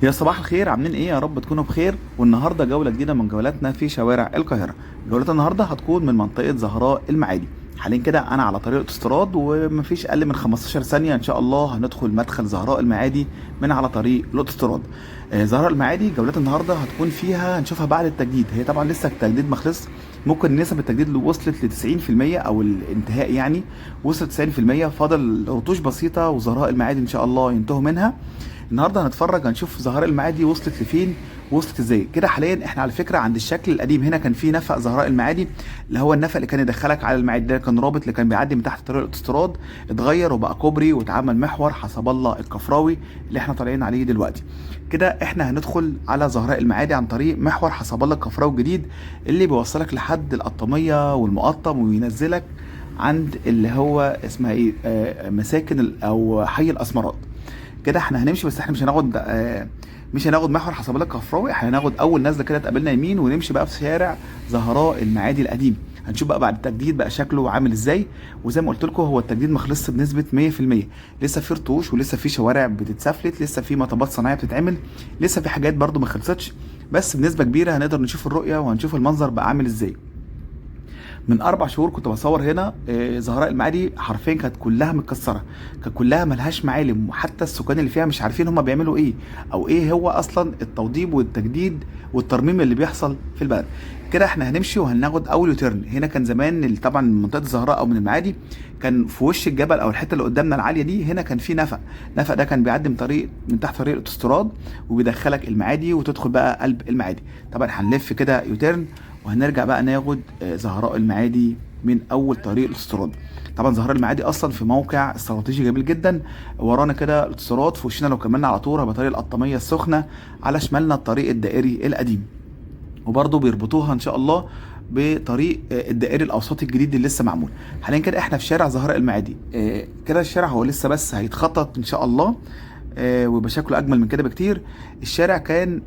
يا صباح الخير، عاملين ايه؟ يا رب تكونوا بخير. والنهارده جولة جديدة من جولاتنا في شوارع القاهرة. جولتنا النهارده هتكون من منطقة زهراء المعادي. حاليا كده انا على طريق الاوتوستراد، ومفيش اقل من 15 ثانية ان شاء الله هندخل مدخل زهراء المعادي من على طريق الاوتوستراد. زهراء المعادي جولات النهارده هتكون فيها هنشوفها بعد التجديد. هي طبعا لسه التجديد ما خلص، ممكن نسب التجديد اللي وصلت ل 90% او الانتهاء يعني وصلت 90%، فاضل رتوش بسيطة وزهراء المعادي ان شاء الله ينتهوا منها. النهارده هنتفرج هنشوف زهراء المعادي وصلت لفين، وصلت ازاي. كده حاليا احنا على فكرة عند الشكل القديم، هنا كان في نفق زهراء المعادي اللي هو النفق اللي كان يدخلك على المعادي، ده كان رابط اللي كان بيعدي من تحت طريق الاوتوستراد، اتغير وبقى كوبري واتعمل محور حسب الله الكفراوي اللي احنا طالعين عليه دلوقتي. كده احنا هندخل على زهراء المعادي عن طريق محور حسب الله الكفراوي الجديد اللي بيوصلك لحد القطاميه والمقطم وينزلك عند اللي هو اسمها ايه، مساكن او حي الاسمرات. كده احنا هنمشي، بس احنا مش هناخد محور حسب الله الكفراوي، احنا هناخد اول نزله كده تقابلنا يمين ونمشي بقى في شارع زهراء المعادي القديم. هنشوف بقى بعد التجديد بقى شكله عامل ازاي. وزي ما قلت لكم هو التجديد ما خلصش بنسبة 100%، لسه في رتوش ولسه في شوارع بتتسفلت، لسه في مطبات صناعية بتتعمل، لسه في حاجات برده ما خلصتش، بس بنسبة كبيرة هنقدر نشوف الرؤية وهنشوف المنظر بقى عامل ازاي. من 4 شهور كنت بصور هنا، زهراء المعادي حرفيا كانت كلها متكسره، كانت كلها ملهاش معالم، وحتى السكان اللي فيها مش عارفين هما بيعملوا ايه او ايه هو اصلا التوضيب والتجديد والترميم اللي بيحصل في البلد. كده احنا هنمشي وهناخد اول U-turn. هنا كان زمان طبعا من منطقة الزهراء او من المعادي كان في وش الجبل او الحتة اللي قدامنا العالية دي، هنا كان في نفق. النفق ده كان بيعدي من طريق من تحت طريق الاوتوستراد وبيدخلك المعادي وتدخل بقى قلب المعادي. طبعا هنلف كده U-turn وهنرجع بقى ناخد زهراء المعادي من اول طريق الاوتوستراد. طبعا زهراء المعادي اصلا في موقع استراتيجي جميل جدا، ورانا كده الاوتوستراد، في وشنا لو كملنا على طول هيبقى طريق القطاميه السخنة، على شمالنا الطريق الدائري القديم، وبرضه بيربطوها ان شاء الله بطريق الدائري الاوسطي الجديد اللي لسه معمول. حاليا كده احنا في شارع زهراء المعادي. كده الشارع هو لسه بس هيتخطط ان شاء الله، ويبقى شكله اجمل من كده بكتير. الشارع كان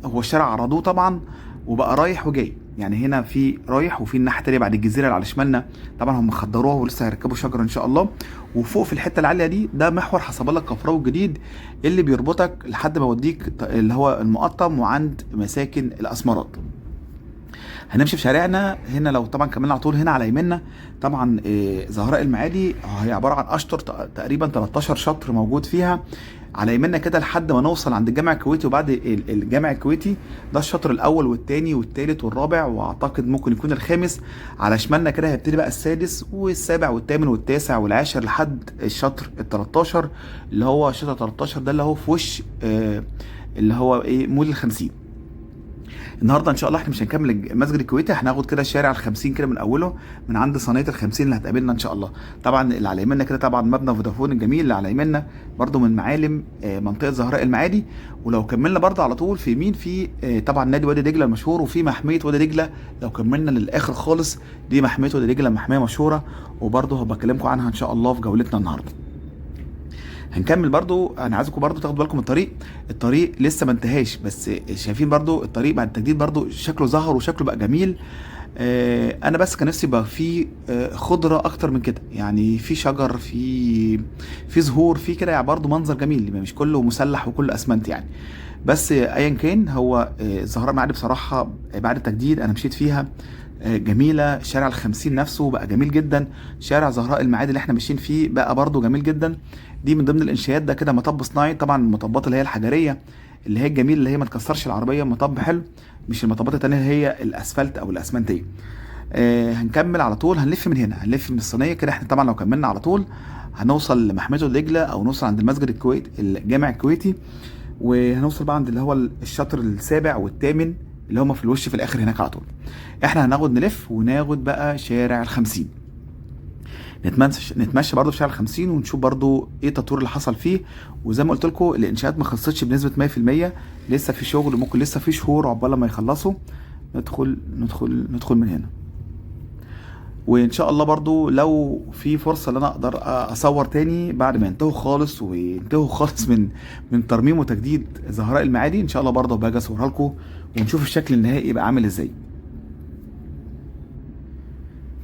هو الشارع عرضوه طبعا وبقى رايح وجاي، يعني هنا في رايح وفي الناحية التانية بعد الجزيرة اللي على شمالنا طبعا هم خضروها ولسه هيركبوا شجرة ان شاء الله. وفوق في الحتة العالية دي ده محور حسب الله الكفراوي الجديد اللي بيربطك لحد ما يوديك اللي هو المقطم وعند مساكن الاسمرات. هنمشي في شارعنا هنا، لو طبعا كملنا على طول هنا على يميننا طبعا زهراء المعادي هي عبارة عن اشطر تقريبا 13 شطر موجود فيها. على يميننا كده لحد ما نوصل عند الجامع الكويتي، وبعد الجامع الكويتي ده الشطر الاول والثاني والثالث والرابع، واعتقد ممكن يكون الخامس. على شمالنا كده هيبتدي بقى السادس والسابع والثامن والتاسع والعاشر لحد الشطر ال 13 اللي هو شطر 13 ده اللي هو في وش اللي هو ايه مول ال50. النهارده ان شاء الله احنا مش هنكمل المسجد الكويتي، هناخد كده شارع ال50 كده من اوله من عند صينية ال50 اللي هتقابلنا ان شاء الله. طبعا اللي على يميننا كده طبعا مبنى فودافون الجميل اللي على يميننا برده من معالم منطقة زهراء المعادي. ولو كملنا برده على طول في يمين في طبعا نادي وادي دجله المشهور، وفي محمية وادي دجله. لو كملنا للاخر خالص دي محمية وادي دجله، محمية مشهورة وبرده هبقى اكلمكم عنها ان شاء الله في جولتنا النهارده. هنكمل برضو، انا عايزكم برضو تاخدوا بالكم من الطريق، الطريق لسه ما انتهاش، بس شايفين برضو الطريق بعد التجديد برضو شكله ظهر وشكله بقى جميل. انا بس كان نفسي يبقى فيه خضرة اكتر من كده، يعني في شجر، في زهور، في كده يعني برضو منظر جميل، مش كله مسلح وكله اسمنت يعني. بس ايا كان هو زهراء المعادي بصراحة بعد التجديد انا مشيت فيها جميلة. شارع ال50 نفسه بقى جميل جدا، شارع زهراء المعادي اللي احنا ماشيين فيه بقى برضو جميل جدا. دي من ضمن الانشاءات. ده كده مطب صناعي، طبعا المطبات اللي هي الحجريه اللي هي الجميل اللي هي ما تكسرش العربية، مطب حلو، مش المطبات التانية اللي هي الاسفلت او الاسمنتيه. هنكمل على طول، هنلف من هنا، هنلف من الصينية كده. احنا طبعا لو كملنا على طول هنوصل لمحمية دجله او نوصل عند المسجد الكويت الجامع الكويتي، وهنوصل بقى عند اللي هو الشطر السابع والثامن اللي هما في الوش في الاخر هناك على طول. احنا هناخد نلف وناخد بقى شارع ال50، نتمشى برضو في شارع ال50 ونشوف برضو ايه التطوير اللي حصل فيه. وزي ما قلت لكم الانشاءات ما خلصتش بنسبة 100%، لسه في شغل، ممكن لسه في شهور عقبال ما يخلصوا. ندخل من هنا، وان شاء الله برضو لو في فرصة ان انا اقدر اصور تاني بعد ما ينتهوا خالص وينتهوا خالص من ترميم وتجديد زهراء المعادي، ان شاء الله برضو باجي اصورها لكم ونشوف الشكل النهائي يبقى عامل ازاي.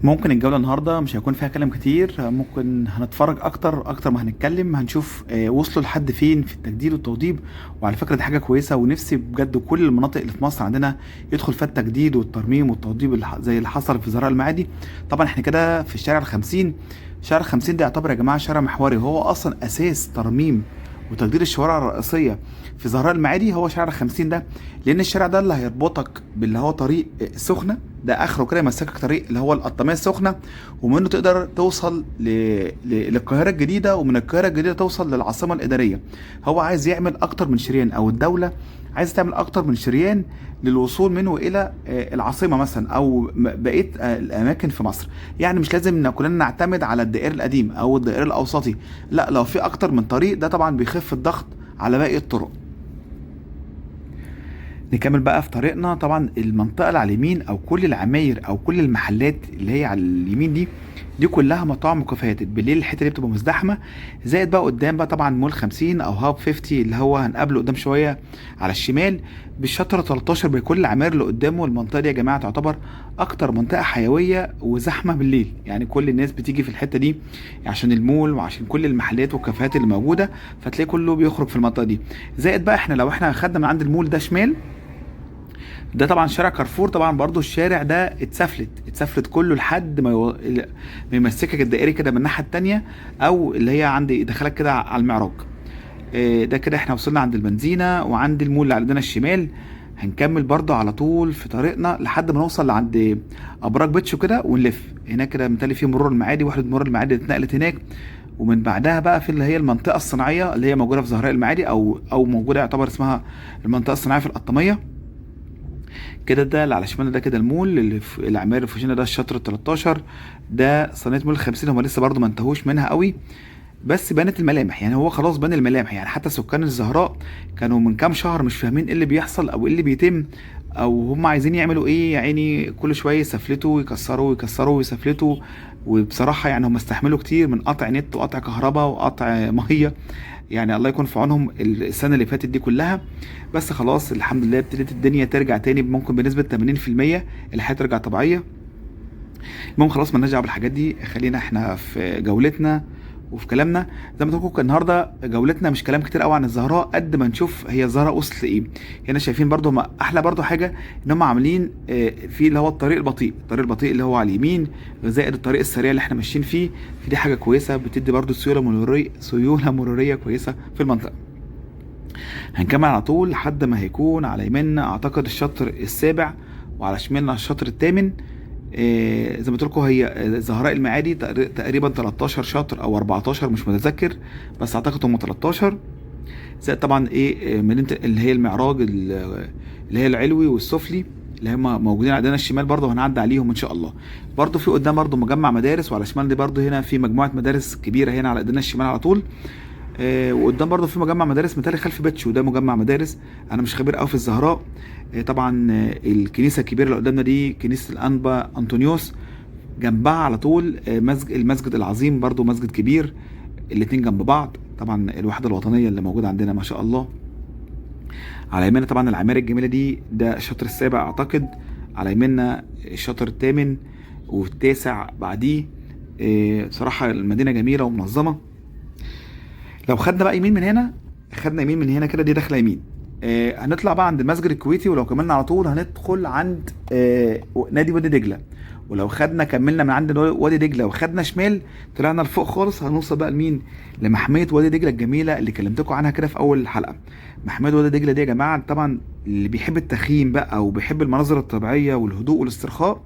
ممكن الجولة النهاردة مش هيكون فيها كلام كتير، ممكن هنتفرج أكتر أكتر ما هنتكلم. هنشوف وصلوا لحد فين في التجديد والتوضيب. وعلى فكرة دي حاجة كويسة، ونفسي بجد كل المناطق اللي في مصر عندنا يدخل فيها التجديد والترميم والتوضيب زي اللي حصل في زهراء المعادي. طبعا احنا كده في الشارع 50. شارع 50 ده يعتبر يا جماعة شارع محوري، هو أصلا أساس ترميم وتجديد الشوارع الرئيسية في زهراء المعادي هو شارع 50 ده، لأن الشارع ده اللي هيربطك باللي هو طريق السخنة، ده اخره كده يمسكك طريق اللي هو القطامية السخنة، ومنه تقدر توصل للقاهرة الجديدة، ومن القاهرة الجديدة توصل للعاصمة الإدارية. هو عايز يعمل اكتر من شريان، او الدولة عايز تعمل اكتر من شريان للوصول منه الى العاصمة مثلا، او بقية الاماكن في مصر. يعني مش لازم كلنا نعتمد على الدائري القديم او الدائري الاوسطي، لا، لو في اكتر من طريق ده طبعا بيخف الضغط على باقي الطرق. نكمل بقى في طريقنا. طبعا المنطقة اللي على اليمين، او كل العماير او كل المحلات اللي هي على اليمين دي كلها مطاعم وكافيهات. بالليل الحتة دي بتبقى مزدحمة. زائد بقى قدام بقى طبعا مول 50 او هاب 50 اللي هو هنقابله قدام شوية على الشمال، بالشطر 13 بكل العماير اللي قدامه. المنطقة دي يا جماعة تعتبر اكتر منطقة حيوية وزحمة بالليل، يعني كل الناس بتيجي في الحتة دي عشان المول وعشان كل المحلات والكافيهات اللي موجودة، فتلاقي كله بيخرج في المنطقة دي. زائد بقى احنا لو احنا خدنا من عند المول ده شمال، ده طبعا شارع كارفور، طبعا برضو الشارع ده اتسفلت كله لحد ما يمسكك الدائري كده من الناحية التانية، او اللي هي عند يدخلك كده على المعراج. ده كده احنا وصلنا عند البنزينه وعند المول اللي عندنا الشمال. هنكمل برضو على طول في طريقنا لحد ما نوصل لعند ابراج بيتشو كده، ونلف هناك كده. متهيألي في مرور المعادي، وحده مرور المعادي اتنقلت هناك. ومن بعدها بقى في اللي هي المنطقة الصناعية اللي هي موجودة في زهراء المعادي، او موجودة يعتبر اسمها المنطقة الصناعية في القطاميه كده. ده اللي على شمالنا ده كده المول اللي في العماير اللي في وشنا ده الشطر 13، ده صينية مول 50. هم لسه برضو ما انتهوش منها قوي، بس بانت الملامح، يعني هو خلاص بان الملامح. يعني حتى سكان الزهراء كانوا من كام شهر مش فاهمين ايه اللي بيحصل او ايه اللي بيتم او هم عايزين يعملوا ايه، يعني كل شوية يسفلتوا ويكسروا ويكسروا ويسفلتوا. وبصراحة يعني هم استحملوا كتير من قطع نت وقطع كهرباء وقطع مية، يعني الله يكون في عونهم السنة اللي فاتت دي كلها. بس خلاص الحمد لله ابتدت الدنيا ترجع تاني، ممكن بنسبة 80% الحياة ترجع طبيعية. المهم خلاص مالناش دعوه بالحاجات دي، خلينا احنا في جولتنا وفي كلامنا. زي ما قلت لكم النهارده جولتنا مش كلام كتير قوي عن الزهراء قد ما نشوف هي الزهراء وصلت لايه. هنا شايفين برضو هم احلى برضو حاجة ان هم عاملين في اللي هو الطريق البطيء، الطريق البطيء اللي هو على اليمين زائد الطريق السريع اللي احنا ماشيين فيه، فدي حاجة كويسة بتدي برضو سيولة مروريه كويسة في المنطقة. هنكمل على طول لحد ما هيكون على يميننا اعتقد الشطر السابع وعلى شمالنا الشطر الثامن. زي ما قلت لكم هي زهراء المعادي تقريبا 13 شطر او 14 مش متذكر، بس اعتقد هم 13. زائد طبعا ايه مدينة اللي هي المعراج اللي هي العلوي والسفلي اللي هم موجودين عندنا الشمال برضه هنعدي عليهم ان شاء الله. برضه في قدام برضه مجمع مدارس، وعلى الشمال دي برضه هنا في مجموعة مدارس كبيرة هنا على ايدينا الشمال على طول. وقدام برضه في مجمع مدارس متهيألي خلف بيتشو، ده مجمع مدارس. انا مش خبير قوي في الزهراء. طبعا الكنيسة الكبيرة اللي قدامنا دي كنيسة الانبا انطونيوس، جنبها على طول المسجد العظيم برضه مسجد كبير، الاتنين جنب بعض. طبعا الوحدة الوطنية اللي موجودة عندنا ما شاء الله. على يميننا طبعا العمارة الجميلة دي، ده الشطر السابع اعتقد، على يميننا الشطر الثامن والتاسع بعديه. صراحة المدينة جميلة ومنظمة. لو خدنا بقى يمين من هنا، خدنا يمين من هنا كده، دي داخله يمين، هنطلع بقى عند المسجد الكويتي، ولو كملنا على طول هندخل عند نادي وادي دجله. ولو خدنا كملنا من عند وادي دجله وخدنا شمال طلعنا لفوق خالص، هنوصل بقى لمين؟ لمحميه وادي دجله الجميلة اللي كلمتكم عنها كده في اول الحلقة. محمية وادي دجله دي يا جماعة طبعا اللي بيحب التخييم بقى وبيحب المناظر الطبيعية والهدوء والاسترخاء،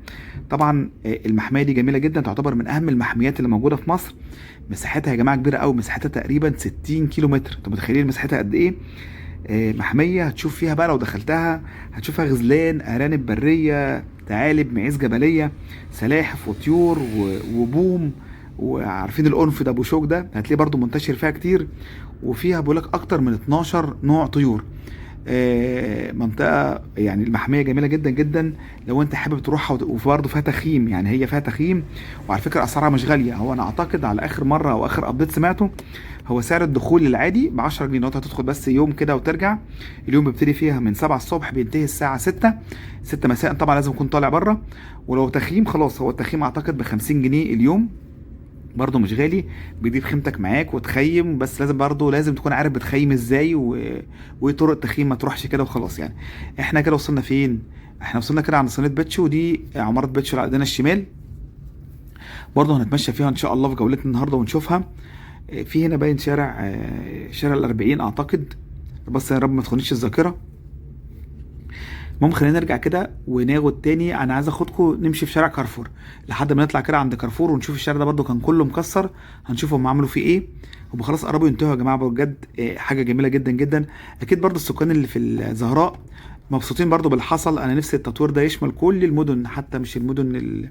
طبعا المحميه دي جميلة جدا، تعتبر من اهم المحميات اللي موجودة في مصر. مساحتها يا جماعة كبيرة قوي، مساحتها تقريبا 60 كيلو متر، انتوا متخيلين مساحتها قد ايه؟ محمية هتشوف فيها بقى لو دخلتها هتشوفها غزلان، ارانب برية، ثعالب، معيز جبلية، سلاحف وطيور وبوم، وعارفين القرنفد ابو شوك ده هتلاقيه برضو منتشر فيها كتير. وفيها بقولك اكتر من 12 نوع طيور. منطقة يعني المحميه جميلة جدا جدا لو انت حابب تروحها، وبرضه فيها تخييم، يعني هي فيها تخييم. وعلى فكرة اسعارها مش غالية. هو انا اعتقد على اخر مرة او اخر update سمعته، هو سعر الدخول العادي ب 10 جنيه. لو انت هتدخل بس يوم كده وترجع، اليوم بيبتدي فيها من 7 الصبح بينتهي الساعة 6 مساء، طبعا لازم اكون طالع بره. ولو تخييم خلاص، هو التخييم اعتقد ب 50 جنيه اليوم، برضه مش غالي. بتجيب خيمتك معاك وتخيم، بس لازم برضه لازم تكون عارف بتخيم ازاي وايه طرق التخييم، ما تروحش كده وخلاص. يعني احنا كده وصلنا فين؟ احنا وصلنا كده عند صينية بيتشو، ودي عمارة بيتشو على ايدينا الشمال، برضه هنتمشى فيها ان شاء الله في جولتنا النهارده ونشوفها. في هنا باين شارع، شارع الأربعين اعتقد، بس يا رب ما تخونيش الذاكرة. المهم خلينا نرجع كده وناخد تاني. انا عايز اخدكم نمشي في شارع كارفور لحد ما نطلع كده عند كارفور ونشوف الشارع ده برده كان كله مكسر، هنشوف هم عملوا فيه ايه. هم خلاص قربوا ينتهوا يا جماعة بجد، حاجة جميلة جدا جدا. اكيد برده السكان اللي في الزهراء مبسوطين برده باللي حصل. انا نفسي التطوير ده يشمل كل المدن، حتى مش المدن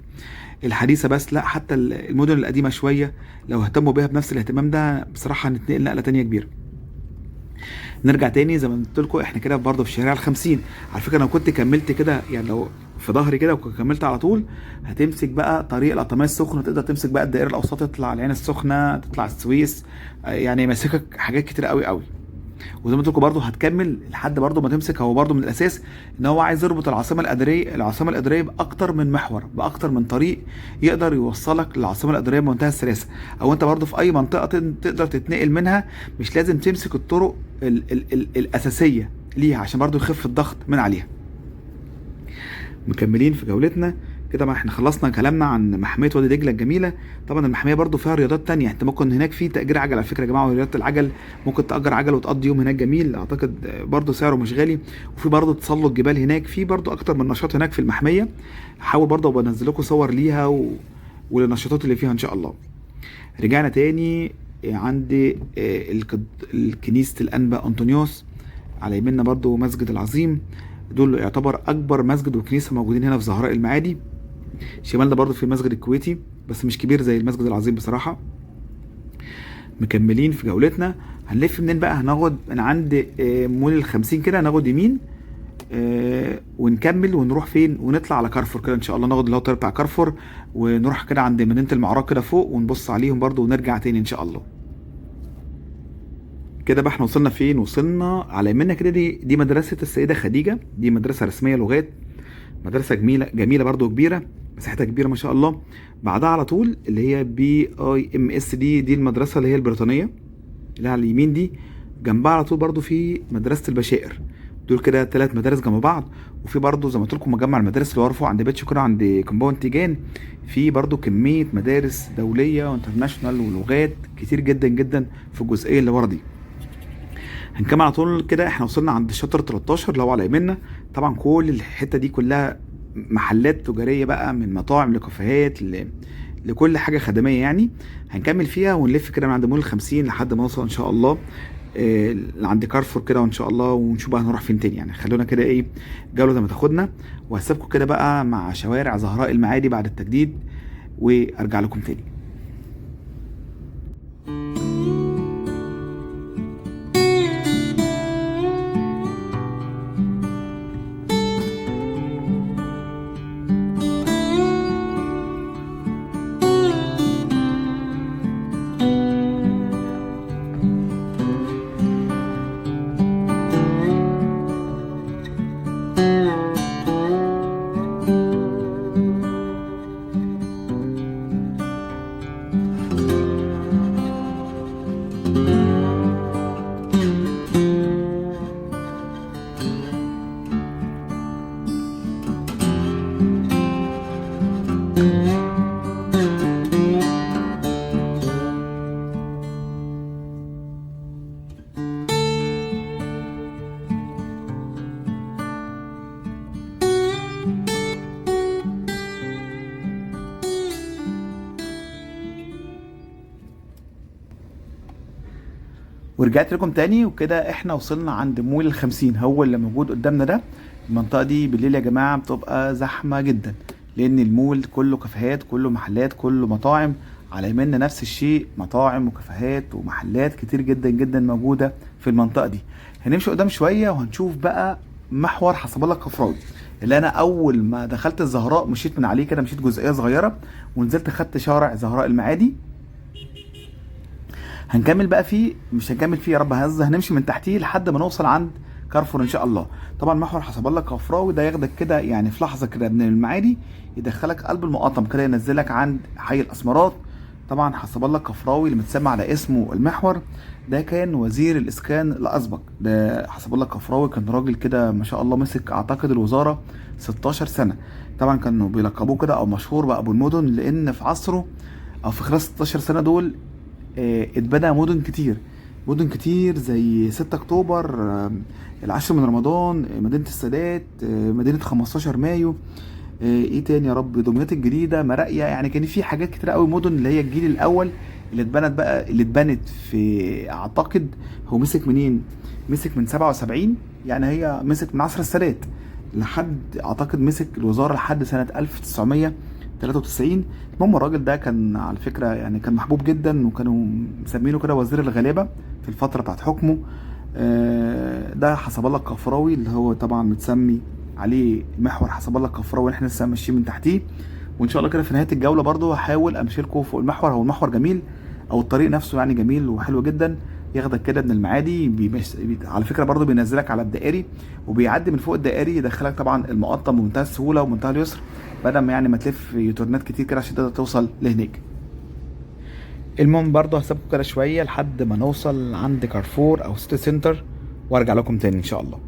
الحديثة بس، لا حتى المدن القديمة شوية، لو اهتموا بيها بنفس الاهتمام ده بصراحة هنتنقل نقله تانية كبيرة. نرجع تاني زي ما قلت لكم، احنا كده برضه في شارع ال50. على فكرة لو كنت كملت كده، يعني لو في ظهري كده وكملت على طول، هتمسك بقى طريق القطامية السخنة، تقدر تمسك بقى الدائرة الاوسط، تطلع العين السخنة، تطلع السويس، يعني ماسكك حاجات كتير قوي قوي. وزي ما قلت لكم برضه هتكمل لحد برضه ما تمسك. هو برضه من الاساس ان هو عايز يربط العاصمة الادارية باكتر من محور، باكتر من طريق يقدر يوصلك للعاصمه الادارية بمنتهى السلاسة، او انت برضه في اي منطقة تقدر تتنقل منها، مش لازم تمسك الطرق ال ال ال الاساسية ليها عشان برضه يخف الضغط من عليها. مكملين في جولتنا كده، ما احنا خلصنا كلامنا عن محمية وادي دجلة الجميلة. طبعا المحمية برضو فيها رياضات تانية، انت ممكن هناك في تأجير عجل على فكرة يا جماعة، ورياضة العجل ممكن تأجر عجل وتقضي يوم هناك جميل، اعتقد برضو سعره مش غالي. وفي برضو تسلق جبال هناك، في برضو اكتر من نشاط هناك في المحمية. هحاول برضو ابقى انزل لكم صور ليها وللنشاطات اللي فيها ان شاء الله. رجعنا تاني عند الكنيسة الأنبا أنطونيوس، على يميننا برضو مسجد العظيم. دول يعتبر أكبر مسجد وكنيسة موجودين هنا في زهراء المعادي. شمالنا برضو في المسجد الكويتي، بس مش كبير زي المسجد العظيم بصراحة. مكملين في جولتنا، هنلف منين بقى؟ هناخد من عند مول ال50 كده، هناخد يمين ونكمل ونروح فين؟ ونطلع على كارفور كده ان شاء الله، ناخد اللي هو الطريق بتاع كارفور ونروح كده عند مدينة المعراج كده فوق ونبص عليهم برضو ونرجع تاني ان شاء الله. كده بقى احنا وصلنا فين؟ وصلنا على يميننا كده، دي مدرسة السيدة خديجة، دي مدرسة رسمية لغات، مدرسة جميلة جميلة برضو كبيرة، مساحتها كبيرة ما شاء الله. بعدها على طول اللي هي BIMS، دي المدرسة اللي هي البريطانية اللي على اليمين دي، جنبها على طول برضو في مدرسة البشائر. دول كده 3 مدارس جنب بعض. وفي برضو زي ما قلت لكم مجمع المدارس اللي ورا فوق عند بيتش كده عند compound تيجان، في برضو كمية مدارس دولية و international ولغات كتير جدا جدا في الجزئية اللي ورا دي. هنكمل على طول كده، احنا وصلنا عند شطر 13 اللي هو على يميننا. طبعا كل الحتة دي كلها محلات تجارية بقى، من مطاعم لكافيهات لكل حاجة خدميه يعني. هنكمل فيها ونلف كده من عند مول ال50 لحد ما نوصل ان شاء الله عند كارفور كده وان شاء الله، ونشوف بقى هنروح فين تاني. يعني خلونا كده ايه جولة زي ما تاخدنا، وهسيبكم كده بقى مع شوارع زهراء المعادي بعد التجديد، وارجع لكم تاني. ورجعت لكم تاني، وكده احنا وصلنا عند مول ال50، هو اللي موجود قدامنا ده. المنطقة دي بالليل يا جماعة بتبقى زحمة جدا، لان المول كله كافيهات، كله محلات، كله مطاعم، على يميننا نفس الشيء مطاعم وكافيهات ومحلات كتير جدا جدا موجودة في المنطقة دي. هنمشي قدام شوية وهنشوف بقى محور حسب الله الكفراوي، اللي انا اول ما دخلت الزهراء مشيت من عليه كده، مشيت جزئية صغيرة ونزلت خدت شارع زهراء المعادي. هنكمل بقى فيه، مش هنكمل فيه يا رب هز، هنمشي من تحتيه لحد ما نوصل عند كارفور ان شاء الله. طبعا محور حسب الله الكفراوي ده ياخدك كده يعني في لحظة كده من المعادي، يدخلك قلب المقطم كده، ينزلك عند حي الاسمرات. طبعا حسب الله الكفراوي اللي متسمى على اسمه المحور ده كان وزير الاسكان الاسبق. ده حسب الله الكفراوي كان راجل كده ما شاء الله، مسك اعتقد الوزارة 16 سنة. طبعا كانوا بيلقبوه كده او مشهور بابو المدن، لان في عصره او في خلال 16 سنة دول اتبنى مدن كتير، مدن كتير زي 6 اكتوبر، العاشر من رمضان، مدينة السادات، مدينة 15 مايو، ايه تاني يا رب، دمياط الجديدة، مراقيه. يعني كان في حاجات كتير قوي، مدن اللي هي الجيل الاول اللي اتبنت بقى، اللي اتبنت في اعتقد هو مسك منين، مسك من 77، يعني هي مسك من عصر السادات لحد اعتقد مسك الوزارة لحد سنة 1993. المهم الراجل ده كان على فكرة يعني كان محبوب جدا، وكانوا مسمينه كده وزير الغلابة في الفترة بتاعت حكمه. ده حسب الله الكفراوي اللي هو طبعا متسمي عليه محور حسب الله الكفراوي اللي احنا لسه ماشيين من تحتيه. وان شاء الله كده في نهاية الجولة برضو هحاول امشي لكم فوق المحور. هو المحور جميل، او الطريق نفسه يعني جميل وحلو جدا، ياخدك كده من المعادي، على فكرة برضو بينزلك على الدائري، وبيعدي من فوق الدائري يدخلك طبعا المقطم بمنتهى السهولة ومنتهى اليسر، بدل ما يعني ما تلف يوترنات كتير كده عشان تقدر توصل لهناك. المهم برضو هسيبكم كده شوية لحد ما نوصل عند كارفور او سيتي سنتر، وارجع لكم تاني ان شاء الله.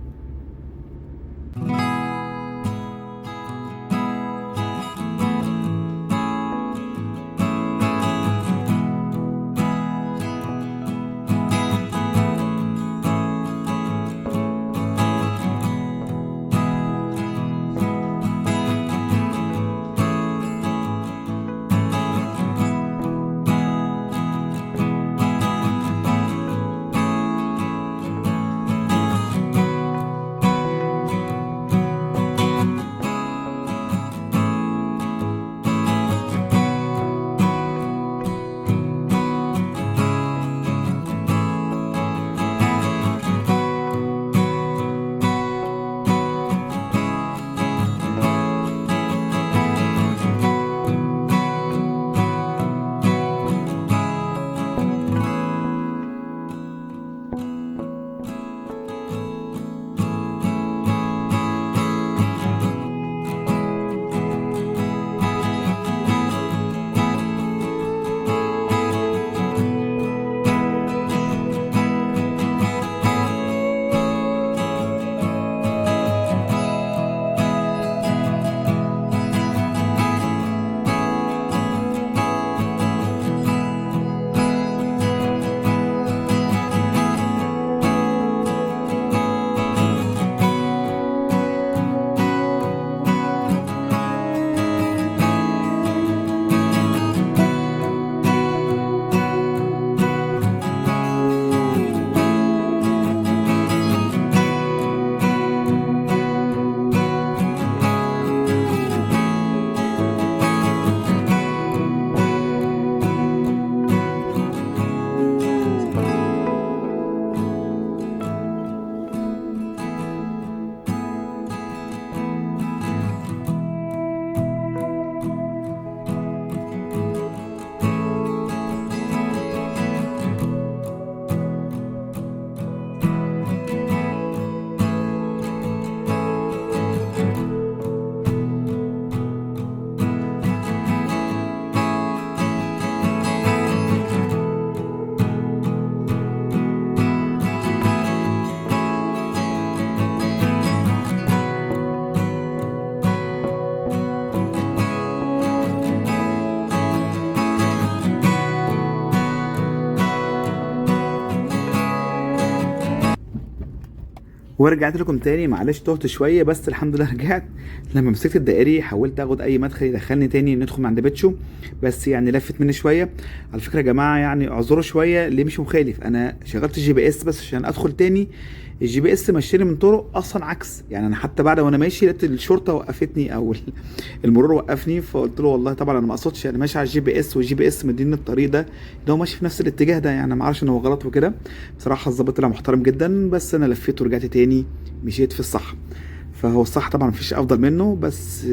ورجعت لكم تاني، معلش تهت شوية بس الحمد لله رجعت. لما مسكت الدائري حاولت اخد اي مدخل يدخلني تاني ندخل من عند بيتشو، بس يعني لفت مني شوية. على فكرة يا جماعة يعني اعذروا شوية ليه مش مخالف، انا شغلت ال GPS بس عشان ادخل تاني ال GPS مشاني من طرق اصلا عكس، يعني انا حتى بعد وانا ماشي لقيت الشرطة وقفتني او المرور وقفني، فقلت له والله طبعا انا ما اقصدش، انا ماشي على ال GPS وال GPS مديني الطريق ده ده هو ماشي في نفس الاتجاه ده، يعني ما اعرفش ان هو غلط وكده. بصراحة الظابط طلع محترم جدا، بس انا لفيت ورجعت تاني مشيت في الصح. فهو الصح طبعا مفيش افضل منه، بس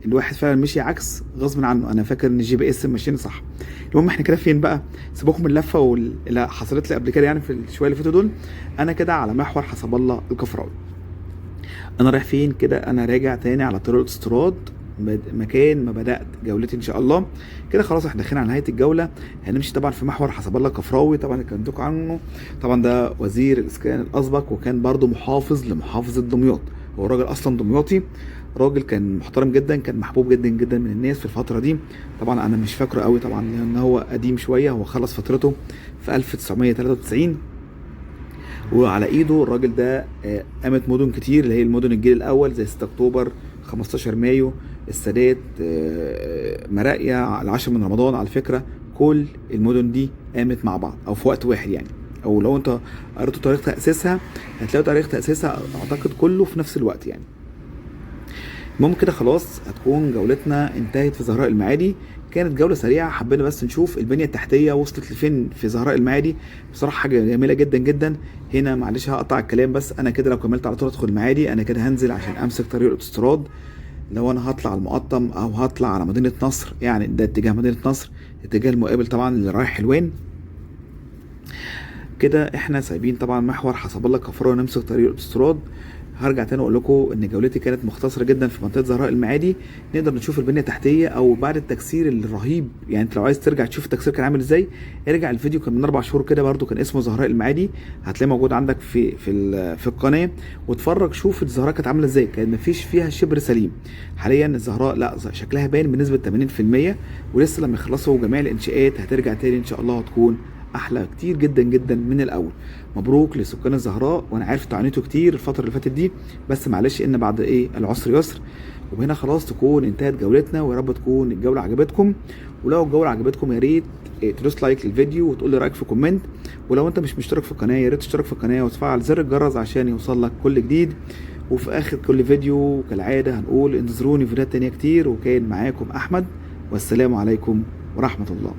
الواحد فعلا مشي عكس غصب عنه، انا فاكر ان ال GPS ماشيين صح. المهم احنا كده فين بقى؟ سيبوكم من اللفة اللي حصلت لي قبل كده، يعني في الشويه اللي فاتوا دول. انا كده على محور حسب الله الكفراوي. انا رايح فين كده؟ انا راجع تاني على طريق الاوتوستراد مكان ما بدات جولتي ان شاء الله. كده خلاص احنا داخلين على نهاية الجولة. هنمشي طبعا في محور حسب الله الكفراوي، طبعا اللي كلمتكم عنه. طبعا ده وزير الاسكان الاسبق، وكان برضو محافظ لمحافظه دمياط. هو راجل اصلا دمياطي، راجل كان محترم جدا، كان محبوب جدا جدا من الناس في الفترة دي. طبعا انا مش فاكره قوي طبعا لان هو قديم شوية، هو خلص فترته في 1993، وعلى ايده الراجل ده قامت مدن كتير اللي هي المدن الجيل الاول زي 6 اكتوبر، 15 مايو، السادات، مراقيه، العاشر من رمضان. على فكرة كل المدن دي قامت مع بعض او في وقت واحد يعني، او لو انت قريتوا تاريخ تاسيسها هتلاقوا تاريخ تاسيسها اعتقد كله في نفس الوقت يعني. المهم كده خلاص هتكون جولتنا انتهت في زهراء المعادي. كانت جولة سريعة، حبينا بس نشوف البنية التحتية وصلت لفين في زهراء المعادي. بصراحة حاجة جميلة جدا جدا. هنا معلش هقطع الكلام، بس انا كده لو كملت على طول ادخل المعادي، انا كده هنزل عشان امسك طريق الاوتوستراد. لو انا هطلع المقطم او هطلع على مدينة نصر، يعني ده اتجاه مدينة نصر، اتجاه المقابل طبعا اللي رايح حلوان. كده احنا سايبين طبعا محور حسب الله كفراوي ونمسك طريق الاوتوستراد. هرجع تاني اقول لكم ان جولتي كانت مختصره جدا في منطقة زهراء المعادي. نقدر نشوف البنية التحتية او بعد التكسير الرهيب، يعني انت لو عايز ترجع تشوف التكسير كان عامل ازاي ارجع الفيديو كان من 4 شهور كده، برده كان اسمه زهراء المعادي، هتلاقيه موجود عندك في في في القناة، واتفرج شوف الزهراء كانت عامله ازاي. كان مفيش فيها شبر سليم. حاليا الزهراء لا شكلها باين بنسبة 80%، ولسه لما يخلصوا جميع الانشاءات هترجع تاني ان شاء الله هتكون احلى كتير جدا جدا من الاول. مبروك لسكان الزهراء، وانا عارف تعانيتوا كتير الفترة اللي فاتت دي، بس معلش ان بعد ايه العسر يسر. وهنا خلاص تكون انتهت جولتنا، ويا رب تكون الجولة عجبتكم. ولو الجولة عجبتكم يا ريت تدوس like للفيديو وتقول لي رايك في comment. ولو انت مش مشترك في القناة يا ريت تشترك في القناة وتفعل زر الجرس عشان يوصل لك كل جديد. وفي اخر كل فيديو كالعادة هنقول انتظروني في فيديوهات تانية كتير. وكان معاكم احمد، والسلام عليكم ورحمة الله.